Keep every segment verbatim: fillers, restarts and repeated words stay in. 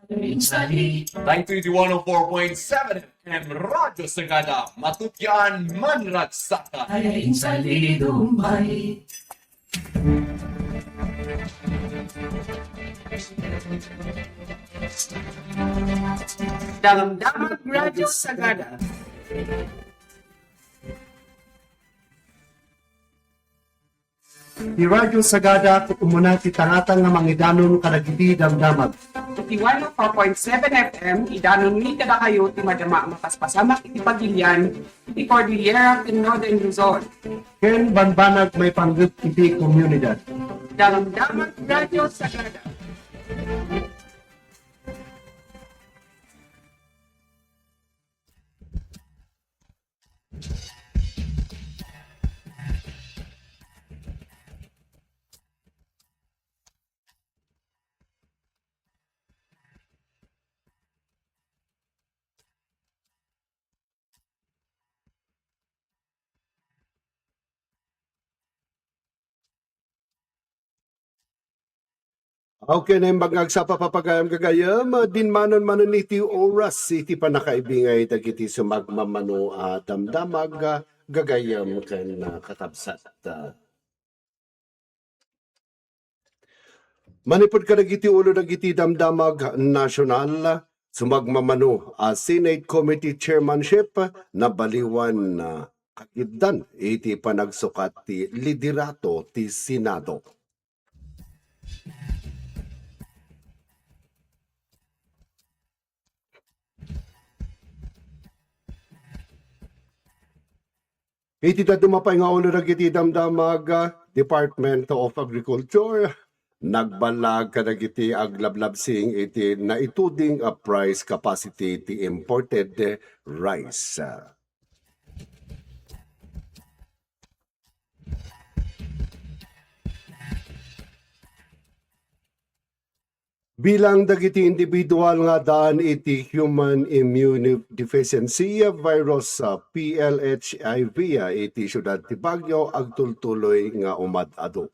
Nine twenty-one oh four point seven F M Radyo Sagada, matutkian, manragsakit. Damdamag Radyo Sagada. Ti Radyo Sagada, umuna ti tangatang nga mangidanon kadagiti damdamag. Iti one oh four point seven F M, idanonmi kadakayo ti madama a mapaspasamak iti pagilian iti Cordillera ken Northern Luzon. Ken bambanag maipanggep iti komunidad. Damdamag Radyo Sagada. Okay, naimbag nga agsapa, papagayam gagayem, dinmanon manen iti oras iti pannakaibingay dagiti sumagmamano a damdamag, gagayem ken, ah, kakabsat. Manipud kadagiti ulo dagiti damdamag nasional, sumagmamano a Senate Committee Chairmanship, nabaliwan, ah, kagiddan iti panagsukat ti liderato ti Senado. Iti dadduma pay nga ulo dagiti damdamag, Department of Agriculture, nagballag kadagiti aglablabsing iti naituding a price capacity ti imported rice. Bilang dagiti individual nga addaan iti human immunodeficiency virus, ah, P L H I V, ah, iti siudad ti Baguio, agtultuloy nga umad-adu.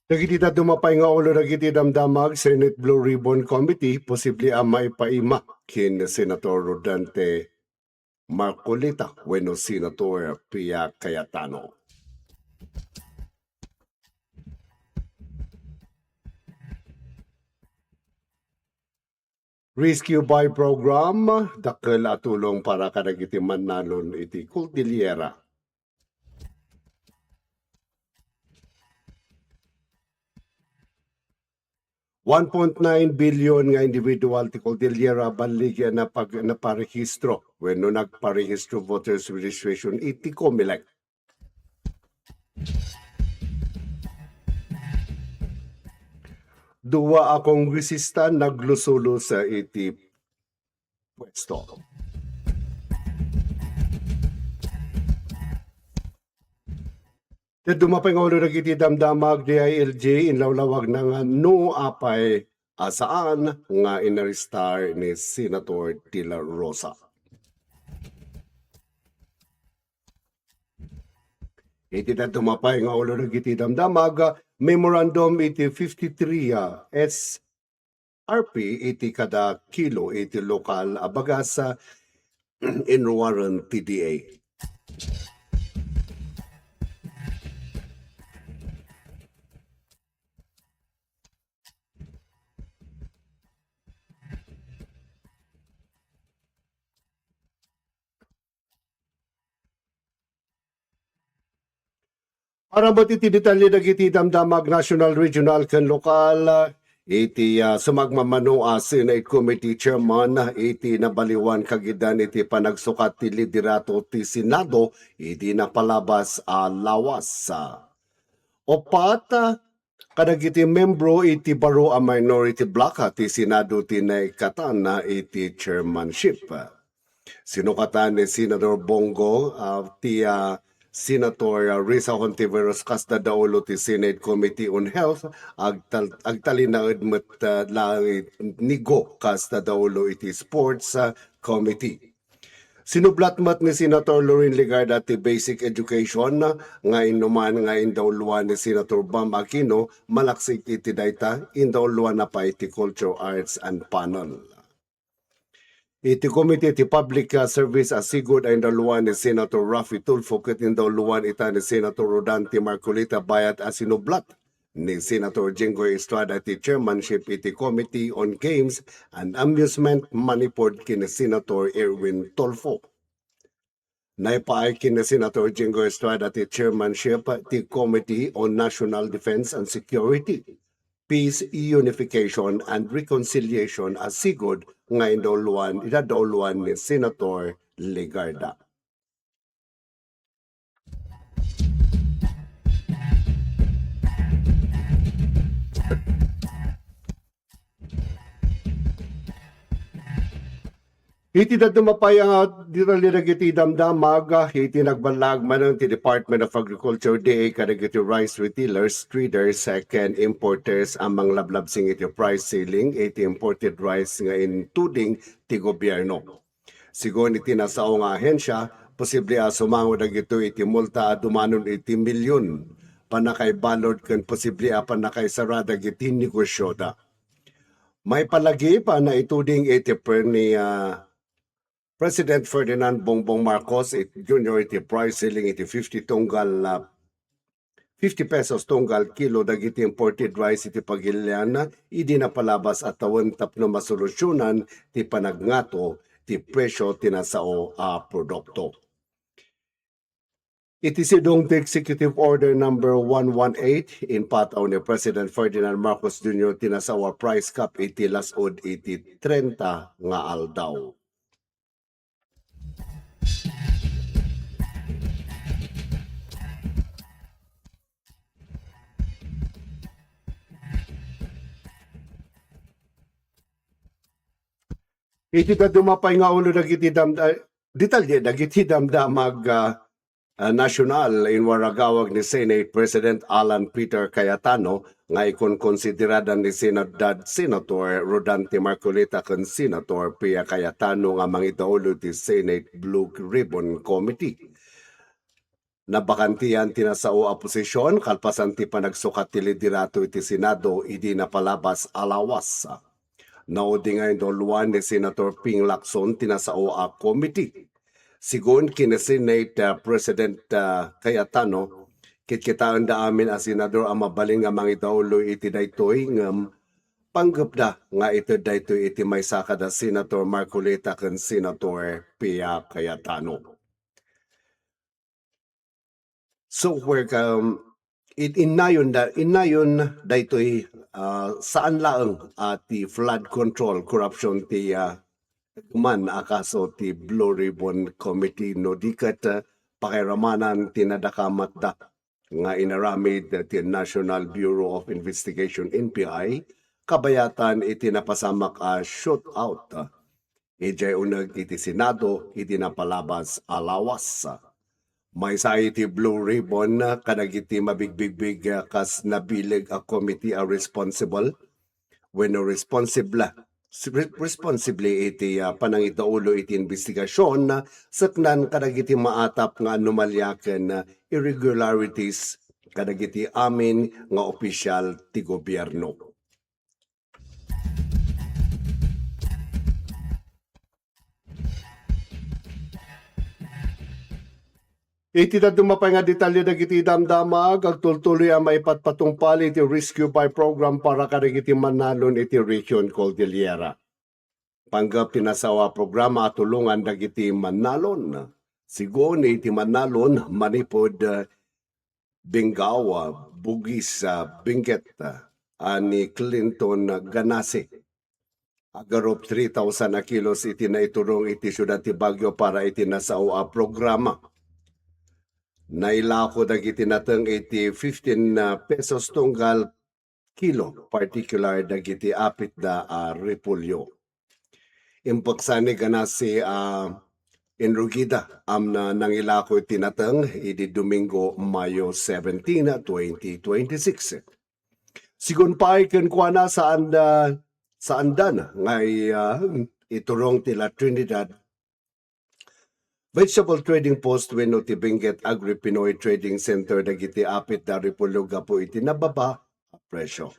Dagiti dadduma pay nga ulo dagiti damdamag, Senate Blue Ribbon Committee, posible a maipaima ken Senator Rodante Marcoleta wenno Senator Pia Cayetano. Rescue Buy Program, dakkel a tulong para kadagiti mannalon iti Cordillera. One point nine billion nga individual ti Cordillera ballig a napag-, naparehistro wenno nagparehistro voters registration iti Comelec. Dua a kongresista naglusulos iti puesto. Dadduma pay nga ulo dagiti damdamag D I L G, inlawlawagna nga no apay a saan nga inarestar ni Senator De La Rosa. Iti dadduma pay nga ulo dagiti damdamag, memorandum iti fifty-three, ah, S R P iti kada kilo iti lokal a bagas, ah, inruaren T D A. Para met iti detalye dagiti damdamag national, regional, ken lokal, iti, ah, sumagmamano a Senate Committee Chairman iti nabaliwan kagiddan iti panagsukat ti liderato ti Senado idi napalabas a lawas. Uppat, kadagiti membro iti baro a minority bloc ti Senado ti naikatan iti chairmanship. Sinukatan ni Senador Bong Go, ah, ti, ah, Senator, ah, Risa Hontiveros kas daddaulo ti Senate Committee on Health, agtal-, agtalinaed met, ah, laeng ni Go kas daddaulo iti Sports, ah, Committee. Sinublat met ni Senator Loren Legarda ti basic education nga innuman nga indauloan ni Senator Bam Aquino. Malaksid iti dayta, indauloanna pay ti Culture, Arts and Panel. Iti Committee ti Public, ah, Service a sigud a indauloan ni Senator Raffy Tulfo ket indauloan ita ni Senator Rodante Marcoleta bayat a sinublat ni Senator Jinggoy Estrada ti chairmanship iti Committee on Games and Amusement manipud ken ni Senator Erwin Tulfo. Naipaay ken ni Senator Jinggoy Estrada ti chairmanship ti Committee on National Defense and Security, Peace, Unification, and Reconciliation a sigud nga indauloan, idadauluan ni Senator Legarda. Iti dadduma pay nga detalye dagiti damdamag, iti nagballaag manen ti Department of Agriculture, D A, kadagiti rice retailers, traders, ken importers a manglablabsing iti price ceiling iti imported rice nga intuding ti gobierno. Sigun iti nasao nga ahensya, posible a sumango dagitoy iti multa a dumanon iti milyon. Pannakaibalud ken posible a pannakaisara dagiti negosioda. Maipalagip a naituding iti per ni, ah, President Ferdinand Bongbong Marcos it-, Junior iti price ceiling iti fifty tunggal, ah, fifty pesos tunggal kilo dagiti imported rice iti pagilian idi napalabas a tawen tapno masolusyonan ti panagngato ti presyo ti nasao a produkto. Iti sidong ti Executive Order Number one one eight, impataw ni President Ferdinand Marcos Junior ti nasao a price cap iti las-ud iti trenta nga aldaw. Iti dadduma pay nga ulo dagiti damda-, detalye dagiti damdamag, ah, ah, nasyonal, inwaragawag ni Senate President Alan Peter Cayetano nga ikonkonsiderada ni Senadad Senator Rodante Marcoleta ken Senator Pia Cayetano nga mangidaulo ti Senate Blue Ribbon Committee. Nabakantian ti nasao a posisyon kalpasan ti panagsukat ti liderato iti Senado idi napalabas a lawas. Naudi nga indauloan ni Senator Ping Lacson ti nasao a committee. Sigun ken ni Senate, ah, President, ah, Cayetano, kitkitaenda amin a senador a mabalin nga mangidaulo iti daytoy ngem panggepda nga ited daytoy iti maysa kada Senator Marcoleta ken Senator Pia Cayetano. So, where, um, in-, innayon da-, innayon daytoy, ah, saan laeng a ti flood control corruption ti, ah, man a kaso ti Blue Ribbon Committee no di ket, ah, pakairamanan ti nadakamatda nga inaramid ti National Bureau of Investigation, N B I, kabayatan iti napasamak a shootout idiay uneg iti Senado idi napalabas a lawas. Maysa iti Blue Ribbon kadagiti mabigbigbig kas nabileg a committee a responsible wenno responsible, re-, responsibli iti, ah, panangidaulo iti imbestigasyon, saknan kadagiti maatap nga anomalia ken, ah, irregularities kadagiti amin nga opisyal ti gobierno. Iti dadduma pay nga detalye dagiti damdamag, agtultuloy a maipatpatungpal iti Rescue Buy Program para kadagiti mannalon iti Region Cordillera. Panggep ti nasao a programa a tulongan dagiti mannalon. Sigun iti mannalon, manipud, eh, Benguet, Bugis, ah, Benguet, ah, ni Clinton Ganase. Agarup three thousand a kilos iti naiturong iti siudad ti Baguio para iti nasao a programa. Nailako dagiti nateng iti fifteen, ah, pesos tunggal kilo, particular dagiti apitda a repolyo. Impeksan ni Ganase a Enrugida, amna nangilako iti nateng idi Domingo, Mayo seventeen, twenty twenty-six. Sigun pay kenkuana, saan da, saandan nga i-, ah, iturong ti La Trinidad Vegetable Trading Post wenno ti Benguet Agri Pinoy Trading Center dagiti apit da repolyo gapu iti nababa a presyo.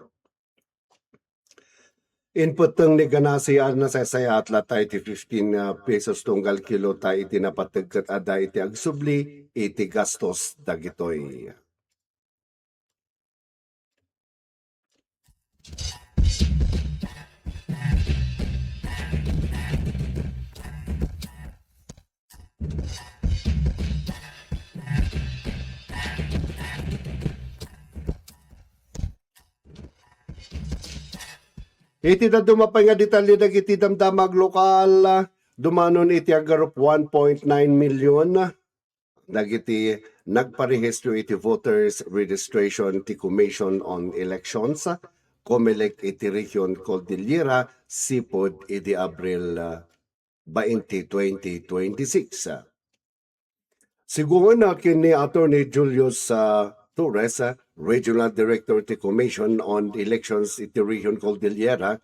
Input teng ni ganasi a nasaysayaat latta iti fifteen, ah, pesos tunggal kilo ta iti napateg ket adda iti agsubli iti gastos dagitoy. Iti dadduma pay nga detalye dagiti damdamag lokal, dumanon iti agarup one point nine million dagiti nagparehistro iti voters registration ti Commission on Elections, COMELEC, iti Region Cordillera, sipud idi Abril, ah, twenty, twenty twenty-six. Sigun, ah, ken ni Attorney Julius, ah, Torres, ah, Regional Director ti Commission on Elections iti Region Cordillera,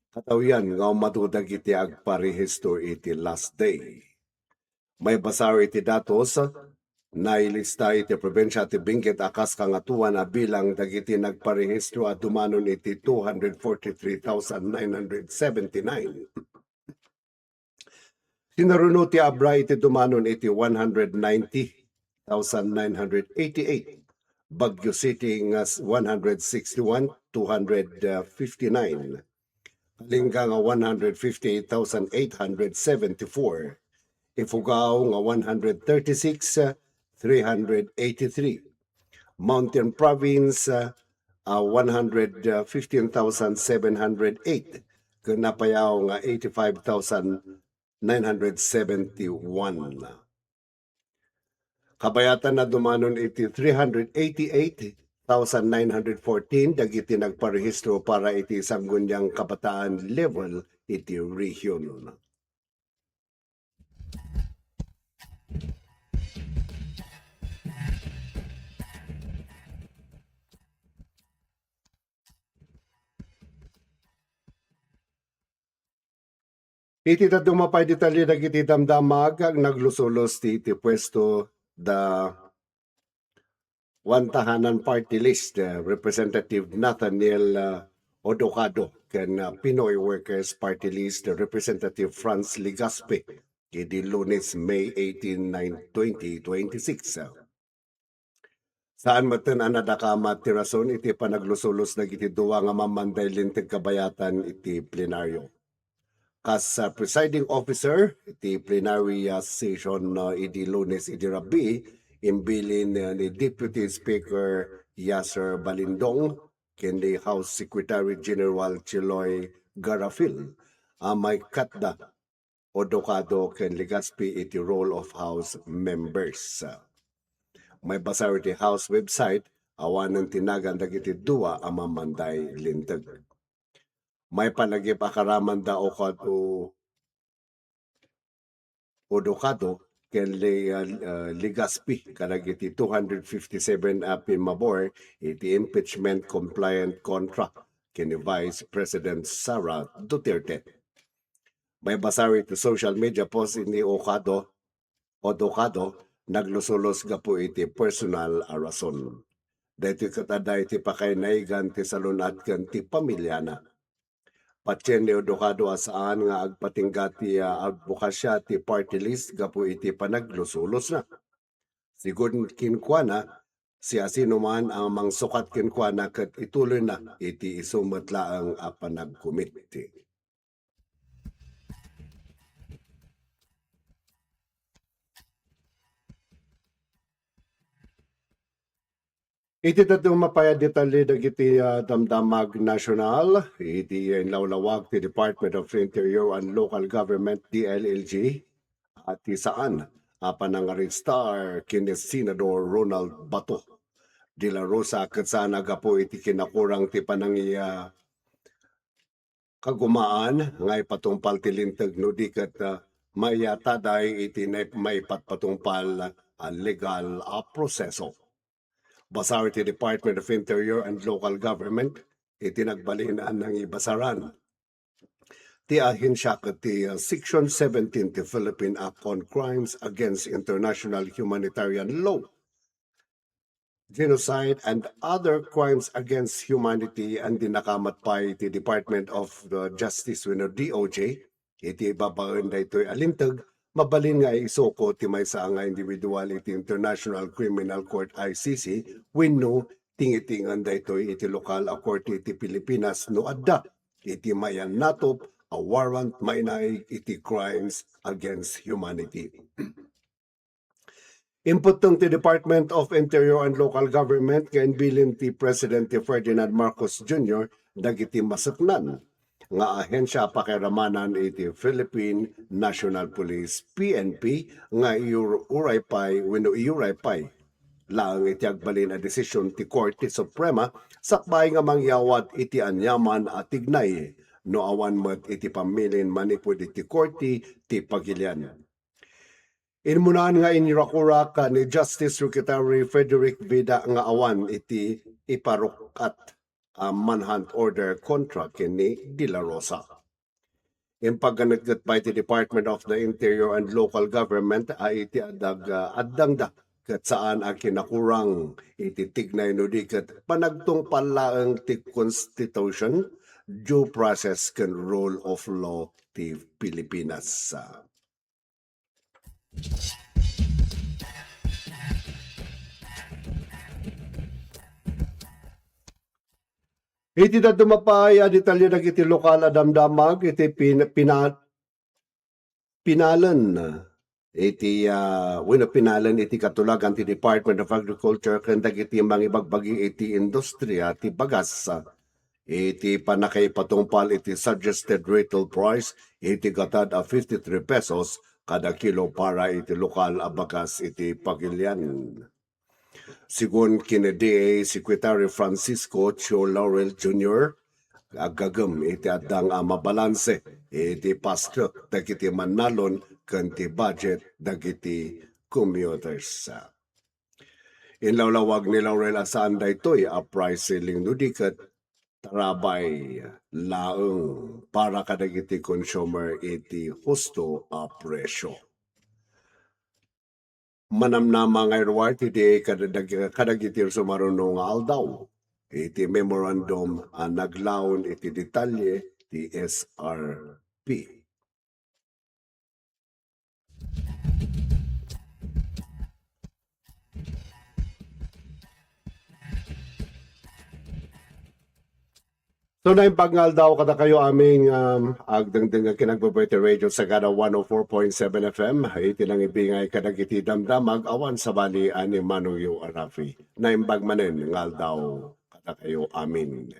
katawian nga umadu dagiti agparehistro iti last day. Maibasar iti datos, nailista iti probinsia ti Benguet a kas kangatoan a bilang dagiti nagparehistro a dumanon iti two hundred forty-three thousand nine hundred seventy-nine. Sinaruno ti Abra iti dumanon iti one hundred ninety thousand nine hundred eighty-eight, Baguio City nga s-, one hundred sixty-one, two hundred fifty-nine, Kalinga nga one hundred fifty-eight thousand eight hundred seventy-four, Ifugao nga one hundred thirty-six, three hundred eighty-three, Mountain Province, ah, ah, one hundred fifteen thousand seven hundred eight, ken Apayao nga eighty-five thousand nine hundred seventy-one. Kabayatan a dumanon iti three hundred eighty-eight thousand nine hundred fourteen dagiti nagparehistro para iti Sangguniang Kabataan level iti rehiyon. Iti dadduma pay detalye dagiti damdamag, naglusulos ti, iti puesto da One Tahanan Party List, eh, Representative Nathaniel, ah, Odocado ken, ah, Pinoy Workers Party List, eh, Representative Franz Legaspi idi Lunes, May eighteen, nine, twenty twenty-six. Saan metten a nadakama ti rason iti panaglusulos dagiti dua nga mammanday linteg kabayatan iti plenaryo. Kas, ah, presiding officer iti plenary, ah, session, ah, idi Lunes idi rabii, imbilin, ah, ni Deputy Speaker Yasser Balindong ken ni House Secretary General Chiloy Garafil a maikatda Odocado ken Legaspi iti roll of House members. Maibasar iti House website, awanen ti nagan dagiti dua a mammanday linteg. Maipanagip a karamanda Ocado, Odocado ken Le-, uh, uh, Legaspi kadagiti two hundred fifty-seven a pimmabor iti impeachment compliant contra ken ni Vice President Sara Duterte. Maibasar iti social media post ni Ocado, Odocado, naglusulos gapu iti personal a rason. Daytoy ket adda iti pakainayagan ti salun-at ken ti pamiliana. Patien ni Odocado a saan nga agpatingga ti, ah, advokasia ti party list gapu iti panaglusulosna. Sigun kenkuana, siasinoman a mangsukat kenkuana ket ituloyna iti isu met laeng a panagkumit. Iti dadduma pay a detalye dagiti, ah, damdamag nasional, iti inlawlawag ti Department of Interior and Local Government, D L L G, a ti saan a panangarestar ken ni Senador Ronald Bato de la Rosa ket saan a gapu iti kinakurang ti panangi-, ah, kagumaan nga ipatungpal ti linteg no di ket, ah, maiyataday iti nai-, maipatpatungpal a legal a proseso. Basar iti Department of Interior and Local Government iti nagbalin a nangibasaran. ti ahensia ket ti, uh, Section seventeen ti Philippine Act on Crimes Against International Humanitarian Law, Genocide and Other Crimes Against Humanity, and di nakamat pay ti Department of the Justice wenno D O J, iti babaen daytoy a linteg, mabalin nga isuko ti maysa nga individual iti International Criminal Court, I C C, wenno tingitingen daytoy iti lokal a korte iti Pilipinas no adda iti mayannatop a warrant mainaig iti crimes against humanity. Imputteng ti Department of Interior and Local Government nga imbilin ti Presidente Ferdinand Marcos Junior dagiti maseknan nga ahensia a pakiramanan iti Philippine National Police, P N P, nga iyur-, uray pay wenno iyuray pay laeng iti agbalin a desisyon ti Korte Suprema sakbay nga mangyawat iti aniaman a tignay no awan met iti pammilin manipud iti korte ti pagilian. Immunan nga inrakurak ni Justice Secretary Frederick Vida nga awan iti iparukkat a manhunt order kontra ken ni De La Rosa. Impagganetget pay ti Department of the Interior and Local Government a iti adag-, addangda ket saan a kinakurang iti tignay no di ket panagtungpal laeng ti Constitution, due process ken rule of law ti Pilipinas. Iti dadduma pay a detalye dagiti lokal a damdamag iti pin-, pina-, pinalen iti, ah, wenno pinalen iti katulagan ti Department of Agriculture ken dagiti mangibagbagi iti industria ti bagas iti pannakaipatungpal iti suggested retail price iti gatad a fifty-three pesos kada kilo para iti lokal a bagas iti pagilian. Sigun ken D A Secretary Francisco Cho Laurel Junior, aggagem iti addang a mabalanse iti pastrek dagiti mannalon ken ti budget dagiti commuters. Inlawlawag ni Laurel a saan daytoy a price ceiling no di ket tarabay laeng para kadagiti consumer iti husto a presyo. Manamnama nga iruar ti D A kadag-, kadagiti sumaruno nga aldaw iti memorandum a naglaon iti detalye ti S R P. So, naimbag nga aldaw kadakayo amin, um, agdengdeng nga kinagbabayta Radio Sagada one oh four point seven F M, iti nangibingay kadagiti damdamag awan sabali a ni Manong Yo Arafi. Naimbag manen nga aldaw kadakayo amin.